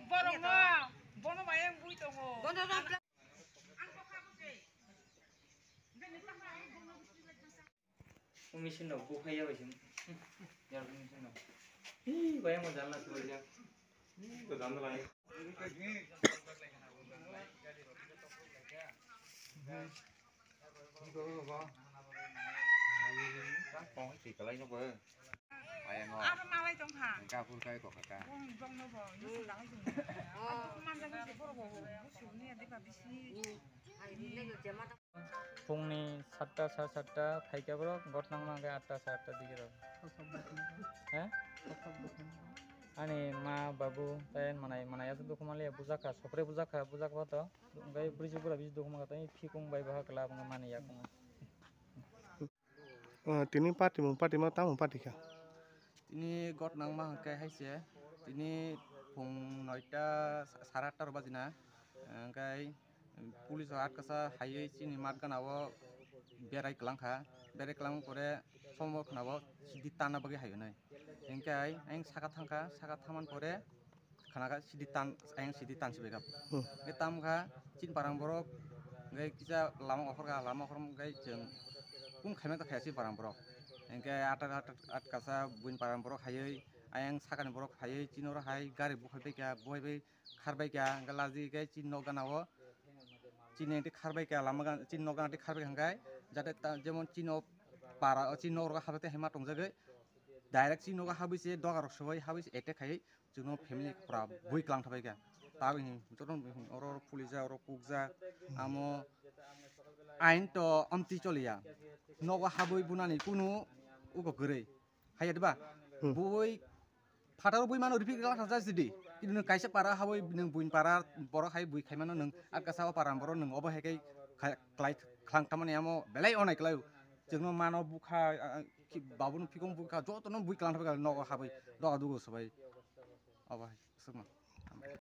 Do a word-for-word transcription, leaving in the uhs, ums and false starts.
Borokno, bono bai ang bui tongo. Bono rok. Umi sinno bukhai ya bai sim. Yar umi sinno. Hi, bai mo janna subai ya. Hi, ko janna lai. Kong si kalai no ba. Ayang o. Aro malai tong kha. Kapur kai kok kha. Bong, bong no bo, no se dalai tong. Aro man jani se borok bo, bo su ni adi ba bisi. Phungni satta, sar satta phaikha borok, got nangma hwnkhe atta, sar atta digi rok. He? Ani ma, babu, tai manai, manai aswk dukhu manliya, bujakha, sopre bujakha, bujakha to. Hwnkhe bwrwi bura bisi dukhu mankha, tai phikung bai bahai kwlap wngkha manwi yakung. Ah, tini party mung party ma tamo party kha? Tini got nangma hwnkhe hai se, tini phung noita sara atta rok bajina, hwnkhe police rok atkasa haiwi chini mat gana o berai kwlang kha, berai kwlang pore somo khna o sidi tanna bagwi hai hwnwi, hwnkhe ayang saka thangkha, saka thangmani pore khna kha sidi tan, ayang sidi tan sibai kha. Hmm. Hwnkhe tam kha chini parang borok, hwnkhe kisa lama okhor kha, lama okhor hwnkhe chwng kung khaima ta khaya chini parang borok. Hwnkhe atak atak atkasa buini parang borok haiwi, ayang sakani borok haiwi chini oro hai gari bukhai bai kha, bukhai bai khar bai kha, hwnkhe laji khe chini nok gana o chini enti khar bai kha, lama gana, chini nok gana enti khar bai kha hwnkhe jate ta, jemon chini o para, o chini nok rogo habate hai ma tongjagwi direct chini nogo habwi se doga rok sobai habwi se attack khai. Chwngno family pura bui kwlang thabai kha. Tabuk hwn joto hwn oro phulijak, oro kukjak. Amo ain to amtwi choliya. Nogo habwi bunani kunu ugo kwrwi. Haiya diba? Hmm. Bui phataro bui mano repeat kwlang thajak sidi. Kintu nwng kaisa para habwi nwng buini para borok hai bui khaimano nwng atkasa o para borok nwng obo hai khai khlai khlang tamani amo belai onai kwlai. Chwngno mano bukha, ah, ah, ki-, babunu phikung bukha, jotono bui kwlang thabai kha nogo habwi doga dugo sobai. Obo hai, swkma.